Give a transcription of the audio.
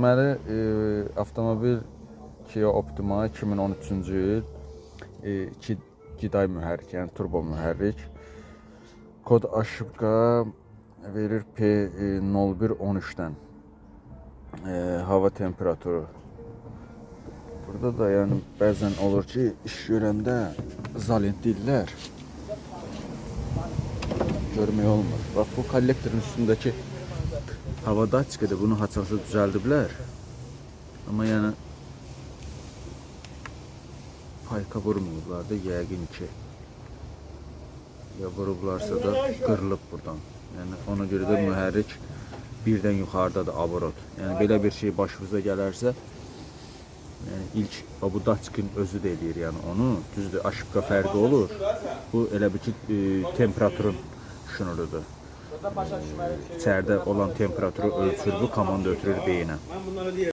Deməli, avtomobil Kia Optima 2013-cü il, 2 GDI mühərrik, yəni turbo mühərrik. Kod aşıbqa verir P0113-dən. Hava temperaturu. Burada da yəni bəzən olur ki, iş görəndə zalentləyirlər. Görmək olmur. Bax bu kollektorun üstündəki hava datçikidir. Bunu haçansa düzəldiblər. Amma yəni payka vurmayıblar da yəqin ki. Ya vurublarsa da qırılıb buradan. Yəni ona görə də mühərrik birdən yuxarıdadır aborot. Yəni belə bir şey başınıza gələrsə, yəni ilk bu datçikin özü də eləyir yəni onu. Düzdür, aşıbqa fərqi olur. Bu elə bil ki, temperaturun şunurudur. İçəridə olan temperaturu ölçür, bu komanda ötürür beyinə.